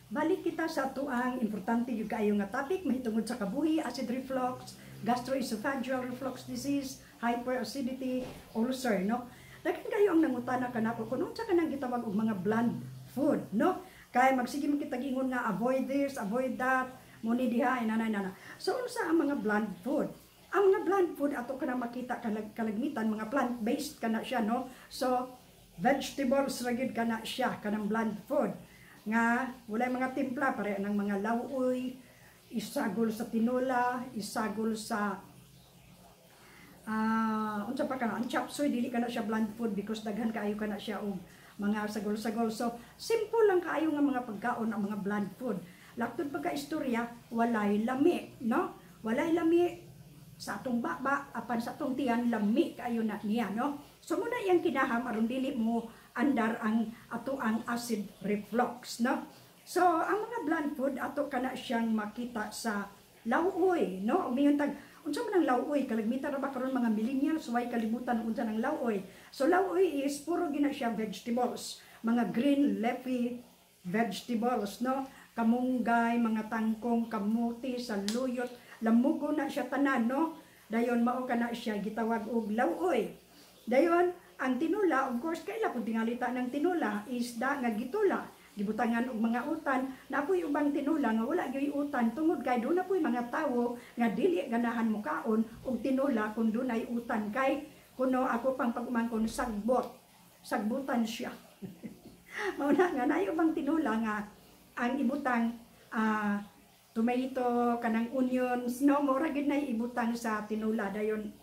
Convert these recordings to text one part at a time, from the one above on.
Balik kita sa atuang importante gyud kaayo nga topic mahitungod sa kabuhi, acid reflux, gastroesophageal reflux disease, hyperacidity, ulcer, no? Daghan kayo ang nangutana kanako kung unsa kanang gitawag og mga bland food, no? Kay magsige man kitag ingon nga avoid this, avoid that, mo ni diha inana inana. So unsa ang mga bland food? Ang mga bland food ato kana makita kalagmitan mga plant-based kana siya, no? So vegetables ra gyud kana siya, kanang bland food nga walay mga timpla, pare ng mga lawoy, isagol sa tinola, isagol sa unsa pa kana ang chop suey. Dili kana siya bland food because daghan kaayo kana siya og mga sagol-sagol. So simple lang kaayo nga mga pagkaon ang mga bland food. Laktod pagka istorya, walay lami, no? Walay lami sa atong baba, apan sa atong tiyan lami kaayo na niya, no? So muna iyang kinaham aron dili mo andar ang ato ang acid reflux, no? So ang mga bland food, ato kana siyang makita sa lawoy, no? Umiyon tag unsa man ang lawoy? Kalagmitan ra ba karon mga millennials way kalibutan unsa nang lawoy. So lawoy is puro gina siya vegetables, mga green leafy vegetables, no? Kamunggay, mga tangkong, kamuti, saluyot, lamugo na siya tanan, no? Dayon mao kana siya gitawag og lawoy. Dayon ang tinula, of course, kaila kung tingalita ng tinula, isda nga gitula, gibutangan og mga utan. Napoy ubang tinula nga wala gyud utan tungod kay doon na poy mga tawo nga dili ganahan mukaon og tinula kung dunay utan, kay kuno ako pang pag-umangkon sagbot. Sagbutan siya. Mao na nga naay ubang tinula nga ang ibutang tomato, kanang onions, no? Mao ra gyud nay ibutang sa tinula. Dayon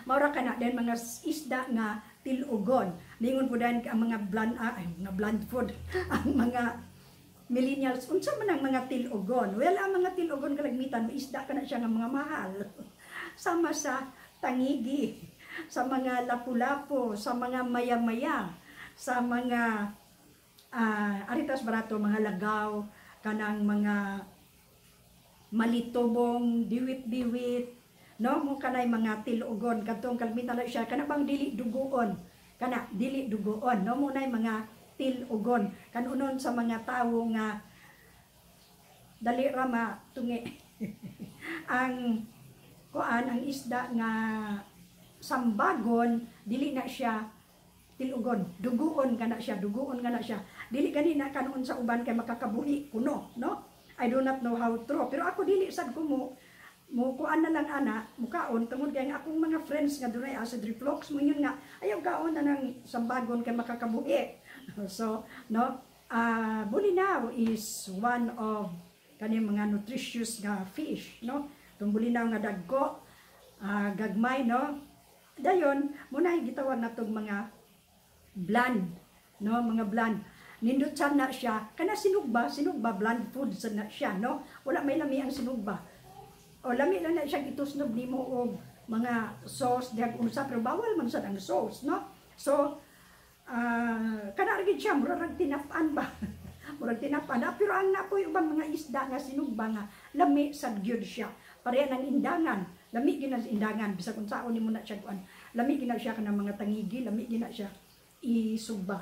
maura kana din mga isda nga tilugon. Ningon po dahil ang mga bland, ay, mga bland food, ang mga millennials, unsa man ang mga tilugon? Well, ang mga tilugon kalagmitan, may isda kana siya nga mga mahal. Sama sa tangigi, sa mga lapu-lapo, sa mga maya-maya, sa mga aritas barato, mga lagaw, kanang mga malitobong, diwit-diwit, no? Mo kanay mga tilugon, kadtong kalmitan na siya, kana bang dili dugoon, kana dili dugoon, no? Mo nay mga tilugon, kanunon sa mga tawo nga dali ra matungi. Ang kuan, ang isda nga sambagon, dili na siya tilugon, duguon kana siya, duguon kana siya. Dili gani na kanuon sa uban kay makakabuhi kuno, no? I do not know how true, pero ako dili sad ko mo kuan na lang ana, mukaon, tungod kay ang akong mga friends nga dunay acid reflux mo yun nga ayaw kaon na ng sambagon kay makakabuhi. So, no, bulinaw is one of kaning mga nutritious nga fish, no? Tong bulinaw nga dagko, gagmay, no? Dayon muna gitawag natong mga bland, no? Mga bland, nindot sad na siya. Kana sinugba, sinugba bland food sad na siya, no? Wala may lami ang sinugba o lami lang na siya gitusnob nimo og mga sauce dihag unsa, pero bawal man sad ang sauce, no? So kana ra gid siya, murag rag tinap-an ba, murag tinap-an. Pero ang napoy ubang mga isda nga sinugba nga lami sad gyud siya, pareha ng indangan. Lami gyud ang indangan bisag unsaon nimo na siya kuan, lami gyud na siya. Kanang mga tangigi, lami gyud na siya isugba,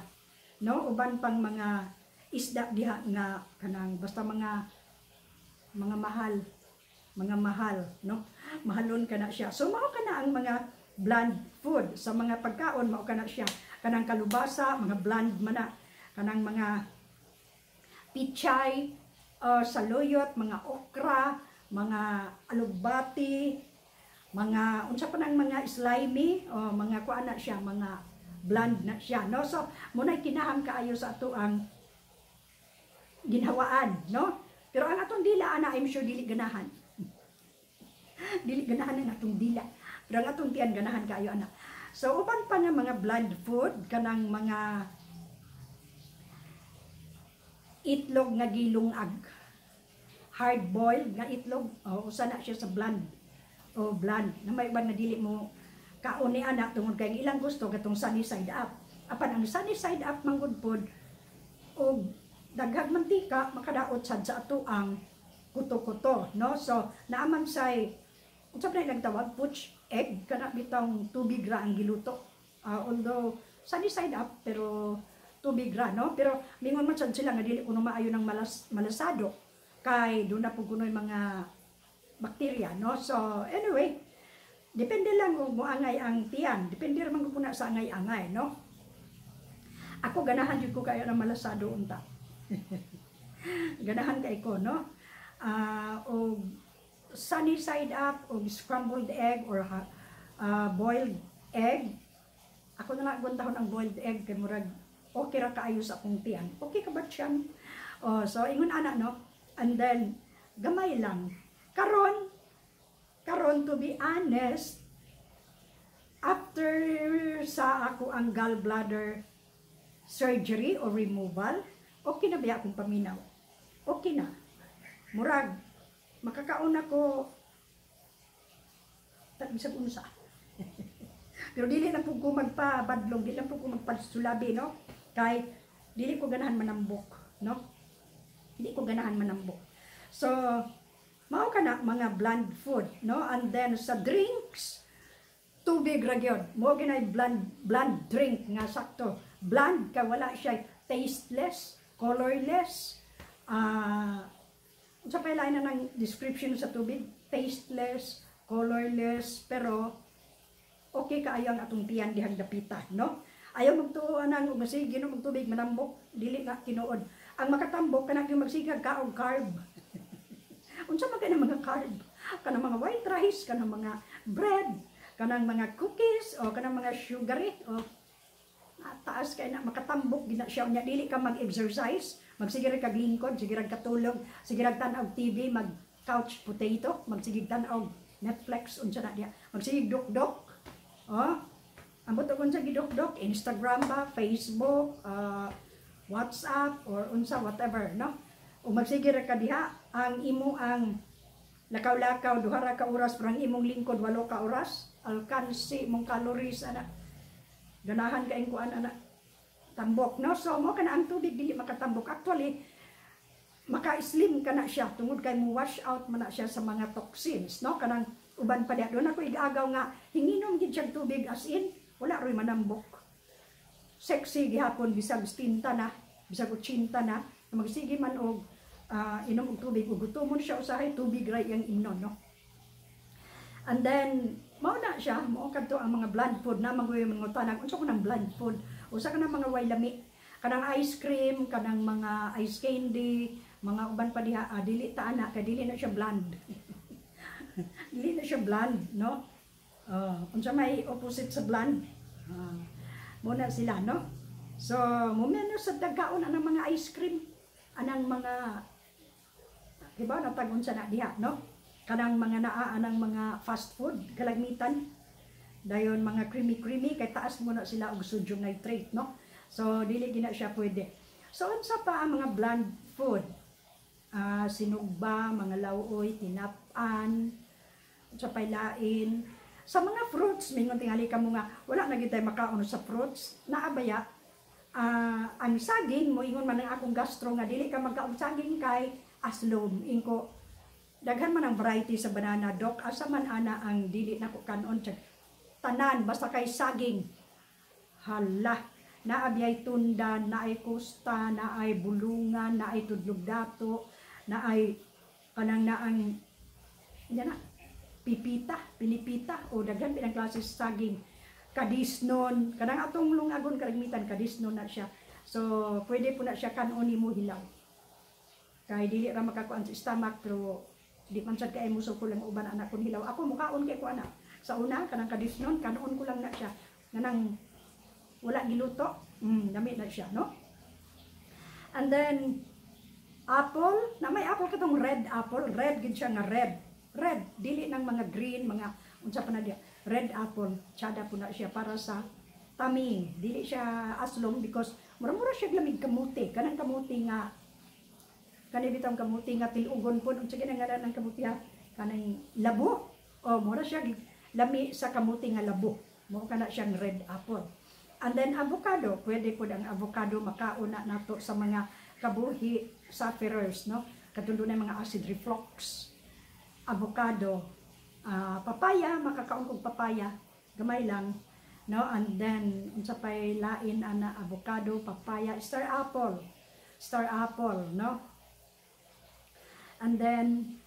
no? Uban pang mga isda diha nga kanang basta mga mahal, mga mahal, no? Mahalon kana siya. So mao kana ang mga bland food sa mga pagkaon, mao kana siya. Kanang kalubasa, mga bland man na. Kanang mga pichay, saluyot, mga okra, mga alugbati, mga unsa pa nang mga slimy o mga kuan na siya, mga bland na siya, no? So muna'y kinaham kaayo sa ato ang ginhawaan, no? Pero ang atong dila ana, I'm sure dili ganahan. Dili ganahan ang atong dila. Pero ang atong tiyan ganahan kaayo ana. So uban pa nga mga bland food, kanang mga itlog nga gilungag. Hard boiled nga itlog, o usa na siya sa bland. O bland na may uban nga dili mo kaon ni anak tungod kay ang ilang gusto katong sunny side up. Apan ang sunny side up manggod pod og daghang mantika, makadaot sad sa ato ang kuto-kuto, no? So naaman say unsa pa na ilang tawag, poach egg, kana bitong tubig ra ang giluto. Although sunny side up, pero Tubig ra, no? Pero mingon man sad sila nga dili kuno maayo ng malasado kay doon na pud kuno'y mga bakterya, no? So anyway, depende lang kung moangay ang tiyan, depende ra man gud na sa angay-angay, no? Ako, ganahan jud ko kayo ng malasado unta. Ganahan kay ko, no? Og sunny side up og scrambled egg or boiled egg. Ako na lang guntahon ang boiled egg kay murag okay ra kaayo sa akong tiyan. Okay ka ba tiyan? Oh, so ingon ana, no? And then gamay lang. Karon karon, to be honest, after sa ako ang gallbladder surgery or removal, okay na ba akong paminaw? Okay na. Murag makakaon ako tag bisag unsa. Pero dili lang pud ko magpabadlong, dili lang pud ko magpasulabi, no? Kay dili ko ganahan manambok, no? Dili ko ganahan manambok. So, mao kana mga bland food, no? And then sa drinks, tubig ra gyud. Mao ginay bland bland drink nga sakto. Bland kay wala siya tasteless, colorless. Unsa pa lain na ng description sa tubig? Tasteless, colorless, pero okay kaayo ang atong tiyan dihang dapita, no? Ayaw magtuo anang masige no tubig manambok, dili na tinuod. Ang makatambok kana yung magsigag kaog carb. Unsa man kay mga carb? Kanang mga white rice, kanang mga bread, kanang mga cookies o kanang mga sugary o taas kay na makatambok gina siya. Unya dili ka mag-exercise, magsige ra kag lingkod, sige ra katulog, sige ra tan-aw TV, mag couch potato, magsigig tan-aw Netflix, unsa na diya, magsigig dok-dok. Oh, ambot og unsa gidok-dok, Instagram ba, Facebook, WhatsApp or unsa, whatever, no? O magsige ra ka diha, ang imo ang lakaw-lakaw 2 ra ka oras pero ang imong lingkod 8 ka oras, alkansi imong calories ana. Ganahan kaing kuan ana, tambok, no? So mo kana ang tubig dili makatambok. Actually, maka-slim ka na siya tungod kay mo wash out man na siya sa mga toxins, no? Kanang uban pa diha, doon ako igagaw nga hinginom gid siyang tubig, as in wala roy manambok. Sexy gihapon bisag 70 na, bisag 80 na, magsige man og inom og tubig ug gutomon siya usahay, tubig ra iyang imnon, no? And then mao na siya, mao kadto ang mga bland food na maguy mga unsa ko nang bland food? Usa ka ng mga way lami, kanang ice cream, kanang mga ice candy, mga uban pa diha, dili ta ana kay dili na siya bland. Dili na siya bland, no? Unsa may opposite sa bland? Mo na sila, no? So, mo menos sa dagkaon anang mga ice cream, anang mga, diba, natag unsa na diha, no? Kanang mga naa anang mga fast food, kalagmitan. Dayon mga creamy creamy kay taas mo na sila og sodium nitrate, no? So dili gina siya pwede. So unsa pa ang mga bland food? Sinugba, mga lauoy, tinap-an, sa paylain. Sa mga fruits, mingon tingali ka mo nga, wala na gid tay makaon sa fruits, naabaya. Ang saging, mo ingon man ang akong gastro nga dili ka magkaon saging kay aslom. Ingko, daghan man ang variety sa banana, dok, asa man ana ang dili nako kanon? Tanan, basta kay saging. Hala, naabiyay tundan, naay kusta, naay bulungan, naay tudlog dato, naay kanang naang yan na, pipita, pinipita, o daghan pinang klase sa saging. Kadisnon, kanang atong lungagon kalagmitan, kadisnon na siya. So, pwede po na siya kanon mo hilaw. Kay dili ra makakuan sa stomach, pero di man sad kay mo ko lang uban anak kun hilaw. Ako mukaon kay ko ana. Sa una kanang kadisnon, kanon ko lang na siya. Nganang wala giluto, dami na siya, no? And then apple, na may apple katong red apple, red gid siya nga red. Red, dili ng mga green, mga unsa pa na diya. Red apple, tsada po na siya para sa tummy. Dili siya aslom because mura-mura siya lamig kamuti. Kanang kamuti nga kani bitong kamuti nga tilugon po, unsa gina ngalan ng kamuti ha? Kanang labo. O mura siya lami sa kamuti nga labo. Mo kana siyang red apple. And then avocado, pwede po ang avocado makaon na nato sa mga kabuhi sufferers, no? Katong na mga acid reflux. Avocado, papaya, makakaon kog papaya, gamay lang. no? And then unsa pay lain ana? Avocado, papaya, star apple, star apple, no? And then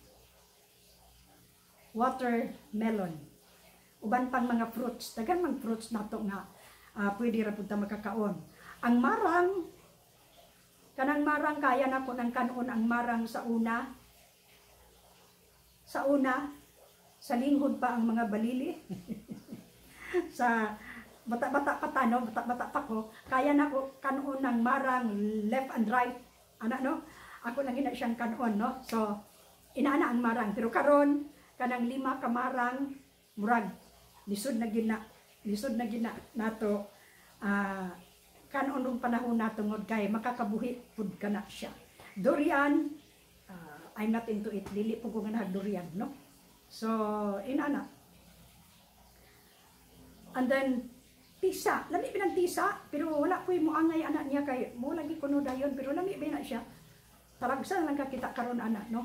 watermelon, uban pang mga fruits. Daghan mang fruits nato nga pwede ra pud ta makakaon. Ang marang, kanang marang, kaya nako nang kanon ang marang sa una. Sa una, sa linghod pa ang mga balili, sa bata-bata pa ta, no? Bata-bata pa ko, kaya nako kanon ng marang left and right ana, no? Ako lang gina siyang kanon, no? So inaana ang marang, pero karon kanang lima ka marang, murag lisod na gina, lisod na gina nato kanon og panahon na tungod kay makakabuhi pud kana siya. Durian, I'm not into it. Dili po ko ganahan durian, no? So inana. And then tisa, lami ba ng tisa, pero wala ko'y muangay anak niya kay mo lagi kuno dayon, pero lami ba na siya. Talagsa na lang kakita karon ana, no?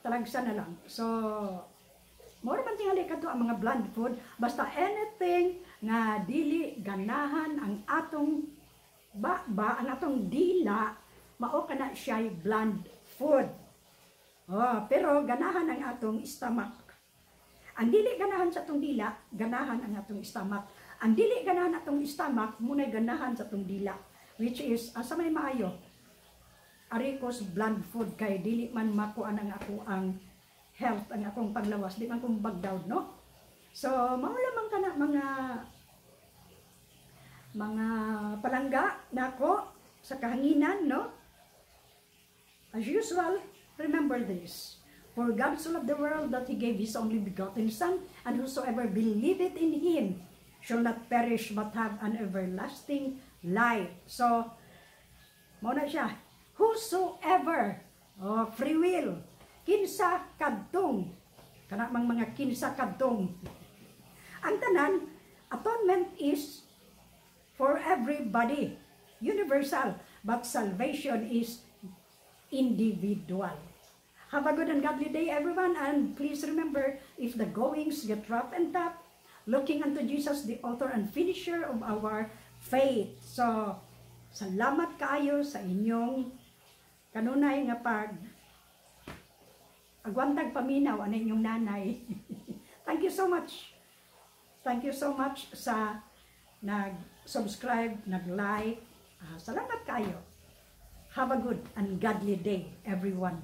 Talagsa na lang. So mao man tingali kadto ang mga bland food, basta anything nga dili ganahan ang atong ba, ba ang atong dila, mao kana siya bland food. Oh, pero ganahan ang atong stomach. Ang dili ganahan sa atong dila, ganahan ang atong stomach. Ang dili ganahan atong stomach, muna'y ganahan sa atong dila. Which is, asa may maayo? Ari ko's bland food kay dili man makuan ang ako ang health, ang akong paglawas. Di man kong bagdown, no? So, mao lamang kana mga palangga nako sa kahanginan, no? As usual, remember this. For God so loved the world that He gave His only begotten Son, and whosoever believeth in Him shall not perish but have an everlasting life. So, mao na siya. Whosoever, oh, free will, kinsa kadtong, kana mang mga kinsa kadtong. Ang tanan, atonement is for everybody, universal, but salvation is individual. Have a good and godly day, everyone. And please remember, if the goings get rough and tough, looking unto Jesus, the author and finisher of our faith. So, salamat kaayo sa inyong kanunay nga pag agwantag paminaw ano inyong nanay. Thank you so much. Thank you so much sa nag-subscribe, nag-like. Salamat kayo. Have a good and godly day, everyone.